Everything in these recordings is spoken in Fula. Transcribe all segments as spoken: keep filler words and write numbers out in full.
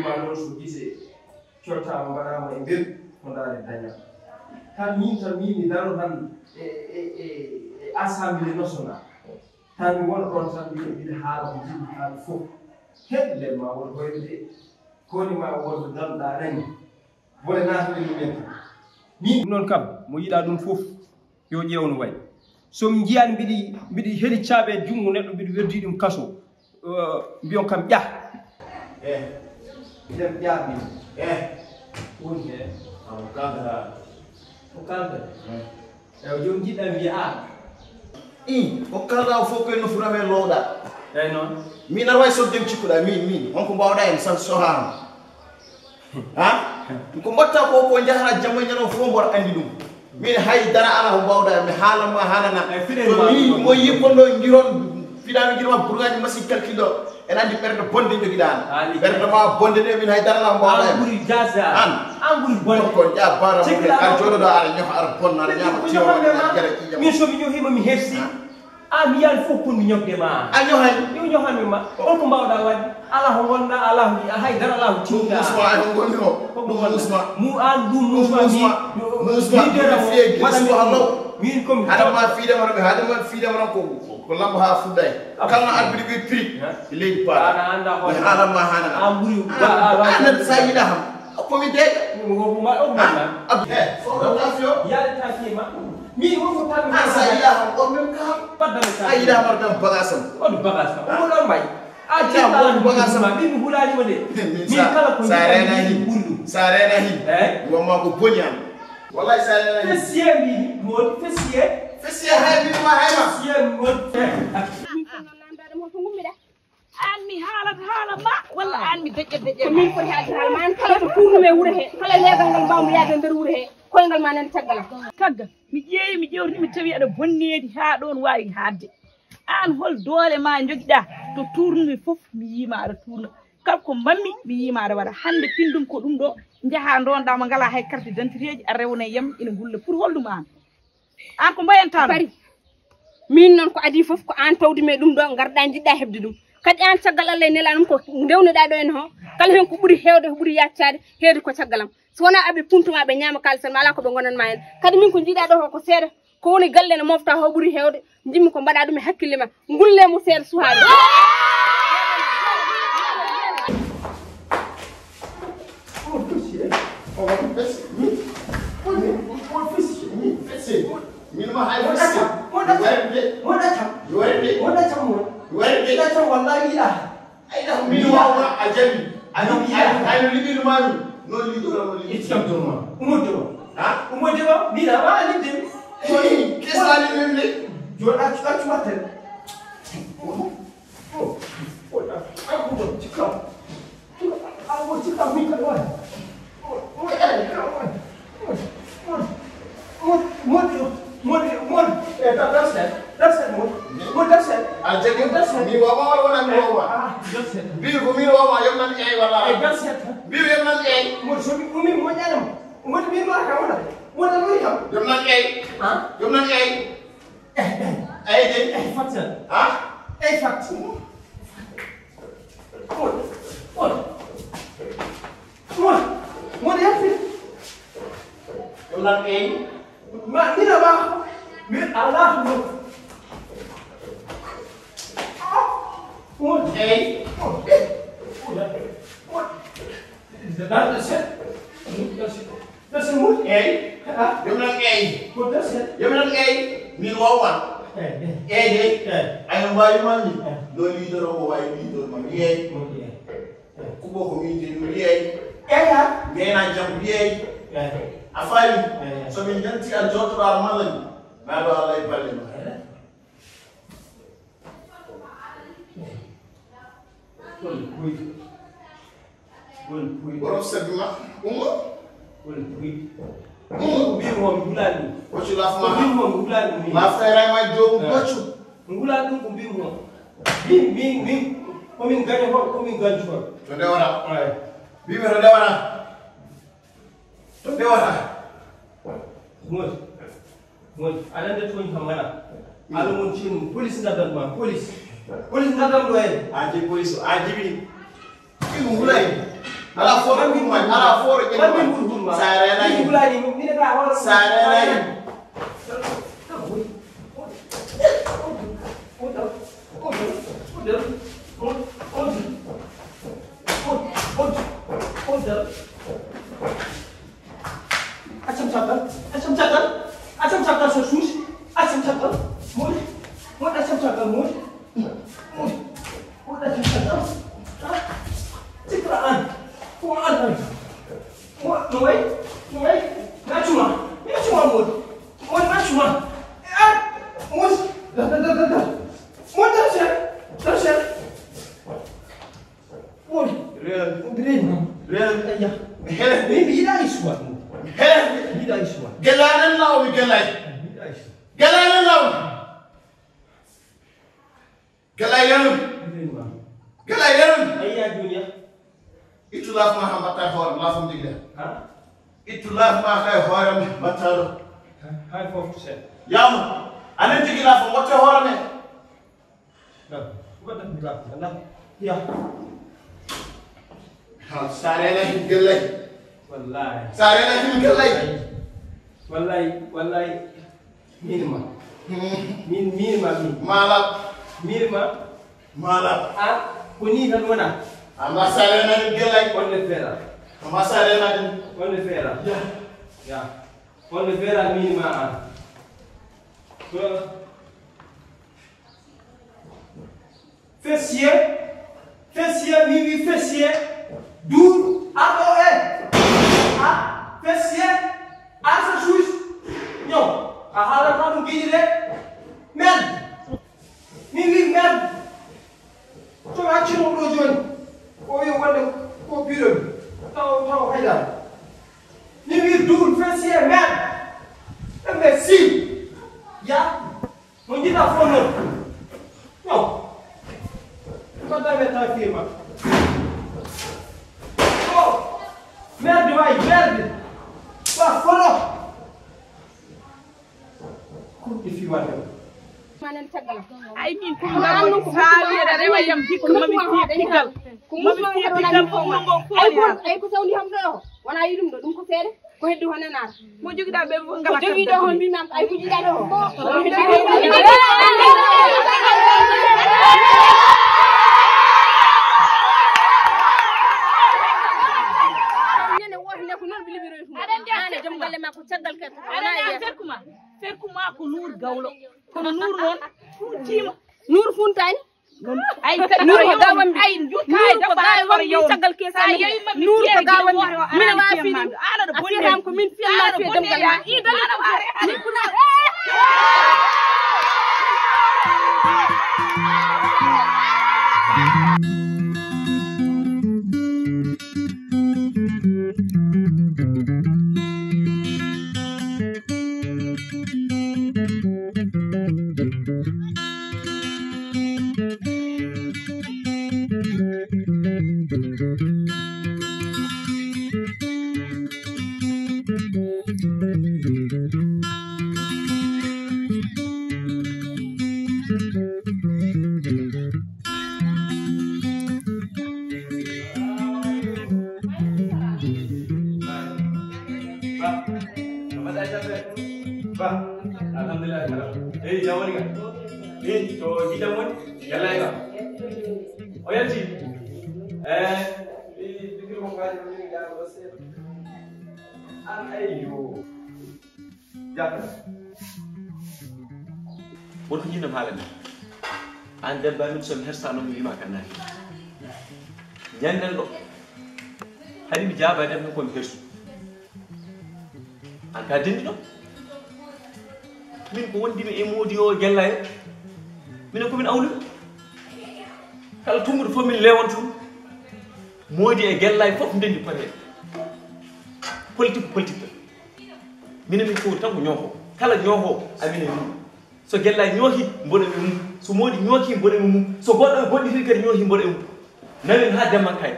Noon so gise cottaama mbaɗaama e mbeɗu, ko ndaare dañaa. Tan miin tan miin mi daro tan e, e, e, e Assemblée nationale. Tan mi wona ɗoon tan mbiɗa mbiɗa haala ko jiɗmi haala fof. Heɗ nden ma won hoyde de. Koni ma won ɗo ngannduɗaa nani. Wona naatde ɗum en tan. Miin ɗum noon kam mo yiɗaa ɗum fof. Yo ƴeew no wayi. So mi njiyaani mbiɗi mbiɗi heli caabi e junngo neɗɗo mbiɗi weddi ɗum kaso. Mbiyon kam ƴah. Eh. Nder ƴaaɓi. Eh. Woni he. Amo kalda. O kalda. Eh. Ewa joom jiɗɗa mbiya a. I o kalda o fof koye nofura men lowɗa. Eyi noon. Min aɗa wawi sodde mi cikkuɗa min min honko mbawɗa en san sohama. Ha? Ko mbatta ko ko jahra jamma ñano fof mboɗo andi ɗum. Min hay dara ala ko mbawɗa mi haalanma haalana. Ko min mo yikkondo jiron fiɗano jirma burgaji masi calcul ɗo. En andi ɓerde bonde jogiɗa an. Ɓerde ma bonde ɗe min hay dara ala ko mbawɗa en. An ɓuri jasa. An ɓuri bonde. Ko ja bara mo a joɗoɗo aɗa ñoha aɗa bonna aɗa ñama tiyo aɗa jara ƴiƴam. Min somi ñohima mi hefsi. A mi yaani fof kon mi ñogde ma. A ñohay. Yo ñohanmi ma. On ko mbawɗa waɗde? Ala ko ngonɗa, ala ko jiɗa, haydara ala ko tinɗa. Musma ay ko ngonmi o. Ɗum musma. Mu an ɗum musma mi. Musma. Min fiye gis ko Allah. Min ko mi. Hada ma fiide mara mi hada ma fiide mara ko ko lamba ha fuɗɗay. Kala no arbitre bi pri. Leydi pa. Ana anda ko. Ala ma hana. An ɓuri ba ala. Ana sa yiɗa ham. Ko mi de. Mo ko ma o ma. Abdu. He, so do tafio. Yaade tafiye ma. Min won ko tan. An sa yiɗa ham o men kam. Baddana sa. A yiɗa mar dam bagasam. On bagasam. O ɗon mbay. A jiɗɗa on bagasam. Min mi hulaani mo de. Min kala ko sa rena hin. Sa rena hin. Eh? Wamma ko boni am. Wallahi sa rena hin. Fesiye mi mo fesiye. Fesiye hay mi ma hay ma. Fesiye mo. Min ko non lambaade mo ko ngummiɗa. An mi haalata haala ma walla an mi deƴƴa deƴƴa. Ko min foti haalde haala ma an kala to tuurnumi e wuro he kala leegal ngal mbawmi yaade e nder wuro he koyngal ma nani caggal am. Kagga mi ƴeewi mi ƴewti mi tawi aɗa bonneedi haa ɗoon waawi haaɗde. Aan hol doole ma njogiɗaa? To tuurnumi fof mi yiima aɗa tuurna. Kala ko mbaɗmi mi yiima aɗa waɗa. Hannde pinndum ko ɗum ɗo njahaa ndonɗaa mo ngalaa hay carte d'identité ji a rewnay yam ina ngulla pour hol ɗum aan? Aan ko mboyantaa ɗum? Bari. Min noon ko adii fof ko aan tawdi me ɗum ɗo ngarɗaa njiɗɗaa heɓde ɗum. Kadi aan caggal Allah e nelaa ɗum ko ndewneɗaa ɗo en ho kala heen ko ɓuri heewde ko ɓuri yaccaade heedi ko caggal am. So wonaa aɓe puntu ma ɓe ñaama kaalis am alaa ko ɓe ngonanma heen. Kadi min ko njiɗaa ɗo ko ko seeɗa ko woni galle ne mofta ho ɓuri heewde. Njimmi ko mbaɗa ɗum e hakkille ma. Ngulle mo seeɗa suhaaɓe. Min ma hay mo ɗaccam mo ɗaccam mo ɗaccam mo ɗaccam mo ɗaccam wallahi yiɗa. Ay ɗa min wawa a jaɓi. A jaɓi ay no liɓiɗo mami. Non liɗoɗo mo liɓi. Itti kam jooma. Umodde o. Ha? Umodde o. Min a wawa liɓde mi. Kesali min de. Joɗa accu accu watten. Modi, modi, modi, modi, eh, da, da, da, da, modi, modi, da, da. A jagi, da, da. Mi wawa wala wona mi wawa. Ah, da, da. Bi ko mi wawa yom nan ƴeewi wala. Eh, da, da. Bi yom nan ƴeewi. Modi so mi umi mo ƴanam. Modi mi ma ka wala. Wala no yom. Yom nan ƴeewi. Ha? Yom nan ƴeewi. Ay de. Ay fatta. Ha? Ay fatta. Oi, oi. Oi, oi, yalti. Lan ey. Ma, mina ma. Mi, Allah, no. Oi. Ey. Oi. Oi. That's it. That's it. That's it. Ey. Ah. Yom lan ey. Ko that's it. Yom lan ey. Min wawa. Ey, ey. Ey de. Ey. Ayo mbawi mami. Ey. No leader o wawi leader ma. Ey. Ey. Kubo ko min de ɗum yeey. Eya. Ngena jam yeey. Eya. A fayi. Eya. So min janti a jotoɗo a malani. Naɗo Allah e balle ma. Eya. Woni puy. Woni puy. Borom sabi ma. Umu. Woni puy. Umu. Mbimi mo mi hulani. Ko ci laf ma. Mbimi mo mi hulani. Laf tay ray ma joom. Eya. Boccu. Ngula ɗum ko mbimi mo. Min, min, min, komin gaño hon, komin gañcu hon. To ndewata. Ay. Mbimi to ndewata. To ndewata. Modi. Modi. Aɗa ande toon kam wala. Ala mon cin police ngaddan ma, police. Police ngaddan ɗo en. A je police, a jibi. Ɗum hulay. Ala foro ɗum ma, ala foro ɗum ma. Sa renay. Sa renay. Accam caggal, accam caggal, accam caggal so suusi, accam caggal, moƴƴi, moƴƴi, accam caggal, moƴƴi, moƴƴi, moƴƴi, accam caggal. Ah, sikra an, ko an tan. Mo-, no way, no way, mi accuma, mi accuma, moƴƴi, moƴƴi, mi accuma. Ah, moƴƴi, da, da, da, da, da. Moƴƴi, dar cher, dar cher. Moƴƴi. Reer. Reer. Reer. Ayya. Hele. Mi, mi yiɗa histoire. Hele. Mi yiɗa histoire. Gelanen law mi gelay. Mi yiɗa histoire. Gelanen law. Gelay len. Reer ma. Gelay len. Ayya duniya. Ittu laf ma ha mbatta hoore, laf mi digle. Ha? Ittu laf ma kay hoore mi mbatta ɗo. Ha, hay fof tu sen. Yamo. Anen tigi laf mo watte hoore me. Saare na him gellay. Wallahi. Saare na him gellay. Wallahi, wallahi. Min ma. Min, min ma, min. Mala. Min ma. Mala. Ah, ko ni tan wona. Amma saare na him gellay. On ne fera. Amma saare na him. On ne fera. Ya. Ya. On ne fera min ma. Ah. Fessier, fessier, mi wi fessier, duur, arɗo e, a, fessier, arsa suus, ñaw, a haalata ɗum giɗi de, merde, mi wi merde, so mi accino ɗo jooni, o wi wonde ko bureau, taw, taw haydara, mi wi duur, fessier, merde, imbécile, ya. Mo jiɗɗa fof noon. Non. Mbaɗɗa mi taw firma. Oh. Merde waay, merde. Ba fono. Ko ɗi fi waɗde. Manen caggal. Ay min ko mi ɗaɓɓo saawi eɗa rewa yam hikka mami fiye pigal. Mami fiye pigal ko mo ngo fof. Ay ko sawni ham ɗo. Wona yiɗum ɗo, ɗum ko seede. Ko heddi ko nanaata. Mo jogiɗa ɓe fof ko ngala jogiɗo ko mbimam ay ko jiɗaɗo. Nene wota ne ko non ɓe liɓiroy tum. Ana jom galle makko caggal kadi. Ana ya ferkuma. Ferkuma ko Nuur Gawlo. Kono Nuur noon fuutima. Nuur funtani. Ay, Nuur ko gawam bi. Ay, Nuur ko gawam bi caggal kesa. Nuur ko gawam bi. Min wa fini. A firam ko min firam ma fi dum galla. Ba, no mbaɗɗa e tampere? Ba, alhamdulillah, alhamdulillah. Eyi, jam woni ka? Min, to giɗam woni? Yalla e ka? O yalti? Eh, mi pikiri ko mbaɗi ko min gaɗa ɗo seeɗa. An, ayyo. Jaaɓa. Won ko jiɗɗo haalande. An debbo amin, so mi hersano mi wima ka naati. Ñanden ɗo. Hari mi jaabade tan ko mi hersu. An ka dendiɗo. Min ko wondimi e moodi o gella e. Minen ko min awluɓe. Kala tumbuɗo fof min lewonto ɗum. Moodi e gella e fof ndendi pare. Politique ko politique tan. Minen min fowti tan ko ñooko. Kala ñooko amin e mum. So gella ñooki mboɗo e mum. So moodi ñooki mboɗo e mum. So goɗɗo e goɗɗitiri kadi ñooki mboɗo e mum. Namin ha demman kay.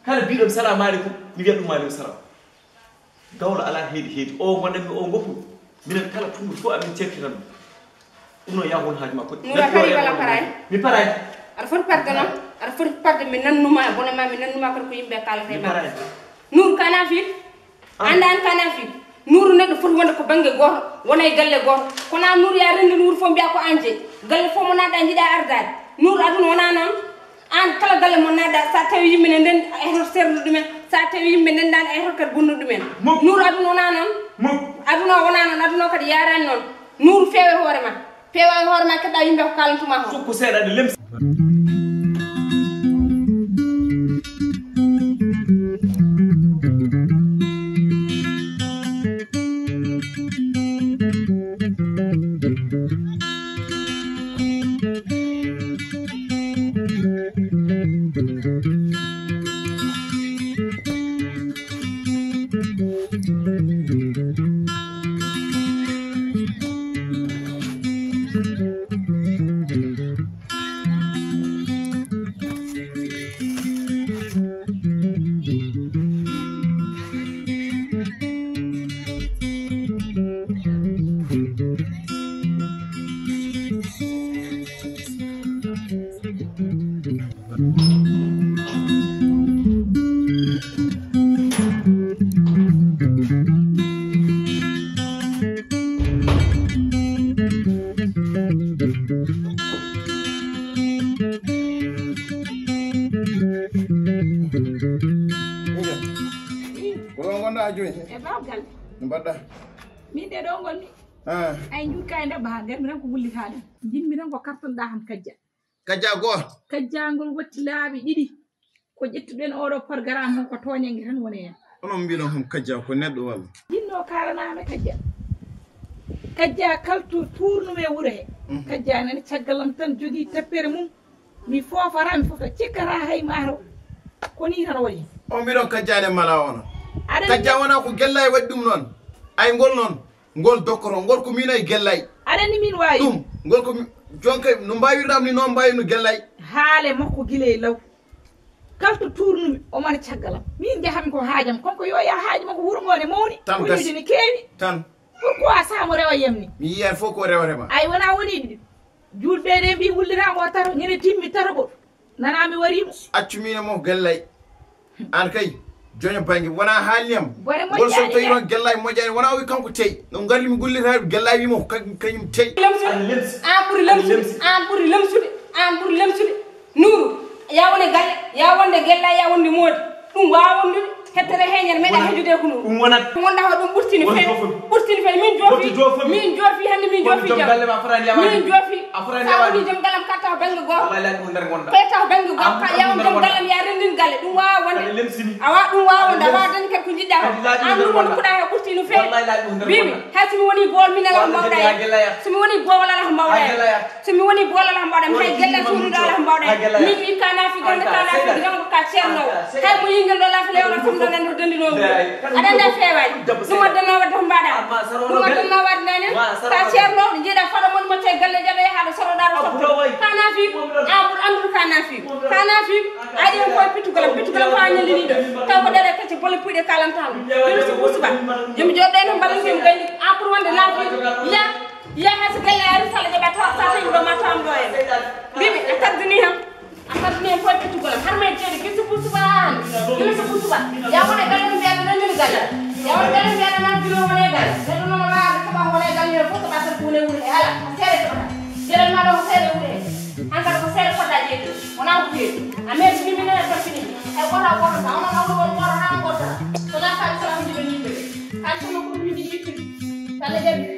Kala biɗo mi salamu aleykum mi wiya ɗum aleykum salam. Gawlo ala heedi heedi o gonanmi o goppu. Minen kala tumbuɗo fof amin certinan ɗum. Ɗum noon yaha won haaju ma koɗi. Nura pari wala paray? Mi paray. Aɗa foti parde noon. Aɗa foti parde mi nannuma e bone ma, mi nannuma kadi ko yimɓe kaalata e ma. Nuuru ka naafiiɗo. Annda an ka naafiiɗo. Nuuru neɗɗo foti wonde ko bannge gooto, wona e galle gooto. Kono an Nuuru ya renndi Nuuru fof mbiya ko an jeyi. Galle fof mo naatɗa njiɗa ardaade. Nuuru aduna wona noon. An kala galle mo naatɗa, sa tawi yimɓe ne nden a ehtoto serdude ɗumen, sa tawi yimɓe ndendaani a ehtoto kadi bonnude ɗumen. Nuuru aduna wona noon. Aduna wona noon, aduna o kadi yaaraani noon. Nuuru feewe hoore ma. Peewa e hoore ma, keɗɗa yimɓe ko kaalantuma ko. Sukku seeɗa ɗe lemsi. Ko ɗo ngonɗa ha jooni? E bawgal. No mbaɗɗa? Min de ɗo ngonmi. Ah. Ay jukka e ndaba ha garmi tan ko wullitaɗo. Jinmi tan ko kartonɗa ham kajja. Kajja gooto. Kajjangol watti laabi ɗiɗi. Ko ƴettuɗen oɗo programme hon ko tooñange tan woni hen. Onon mbiɗon hom kajja ko neɗɗo walla? Jinno kalanama kajja. Kajja kalto tournumi e wuro he. Mhm. Kajja nani caggal am tan jogii tappere mum. Mi foofara, mi foofa cikkata hay maaro. Ko ni tan woni. On mbiɗon kajja ne mala ono. Aɗa kajja wona ko gellay waɗi ɗum noon. Ay ngol noon. Ngol dokkoro, ngol ko miin e gellay. Aɗa anndi miin waawi? Ɗum, ngol ko mi-, jon kay, no mbaawirɗam ni, noon mbaawirno gellay. Haale makko gila e law. Kala to tuurnumi, o mara caggal am. Miin njahami ko haajam, kanko yo yaha haaji makko wuro ngoo ne mawni. Tan gasi. Woni ne keewi. Tan. Pourquoi saamo rewa yam ni? Mi yiyan fof ko rewata ma. Ay, wona woni ɗum. Juulɓe ɗe mbi wullira ngo taro, ñande timmi taro go. Nana mi wariima. Accu miin e mo gellay. Aan kay, joño bannge. Wona haalni am. Bone moƴƴaani. Ngol so tawi noon gellay moƴƴaani, wona o wi kanko tey. No ngarmi gollitaade gellay wi mo ka-, kañum tey. Lemsude. Aan ɓuri lemsude. Aan ɓuri lemsude. Aan ɓuri lemsude. Nuuru, ya wone galle, ya wonde gellay, ya wonde moodi. Ɗum waawa wondude. Hettere heñere meɗa hejude ko ɗum. Ɗum wonat. Wonda ko ɗum ɓurtini feewi. Ɓurtini feewi. Min joofi. Min joofi hannde min joofi jam. Min joofi. A fotaani yawaade. Min joofi. A fotaani yawaade. Sa woni joom galle am ka taw bannge gooto. Wallaay laabi ɗum nder ngonɗa. Ko taw bannge gooto. Ka yaw joom galle am ya renndin galle. Ɗum waawa wonde. Awa ɗum waawa wonde. A waawa dañde kadi ko njiɗɗa ko. An ɗum woni kuɗa he ɓurti no feewi. Wallaay laabi ɗum nder ngonɗa. Mbimi, hay so mi woni bool min ala mawɗa hen. So mi woni bool ala mawɗa hen. So mi woni bool ala mbaɗam, hay gelle suuduɗo ala mbaɗam. Min mi kana fi gande kana fi gande ka cerno. Hay mo yingel ɗo lafi lewna fum ɗo nan ɗo dandi no. Aɗa anda feewani. Ɗum addanno wadde ko mbaɗa. Ɗum addanno wadde nane. Ka cerno, jiiɗa fado mon mo te galle jaɗo yaha ɗo soro ɗa ɗo soro. Kana fi, a ɓur andude kana fi. Kana fi, aɗi en koye pittugalam, pittugalam ko a ñalliniɗo. Taw ko ɗeɗe kacce bole puyɗe kalantama. Ɗum so busuba. Yomi joɗɗo en mbaɗan ko mi gandi. A pour wonde laafi. Ya. Yaha so galle ari sala jaɓa tawa sa tawi ɗo ma tawam ɗo en. Mbiɓe a tardini ham. A tardini ham fof ɓettugol am. Har may jeeɗi gisi busuba an. Gila so busuba. Ya wona galle mbiya no nani galle. Ya wona galle mbiya no nan bilo wona galle. Neɗɗo noon waawde ko ba wona galle fof ko ba tan ko wona wuri ala. Ko seere ko ba. Jelen ma ɗo ko seere wuri. An kala ko seere fota jeeɗi. Wona ko jeeɗi. A meri ni min nana tardini. Ay wona wona sa wona nawɗo won wona na wona. So la fa sala ko jiɓe ni. Ay kono ko min ni. Kala jaɓi.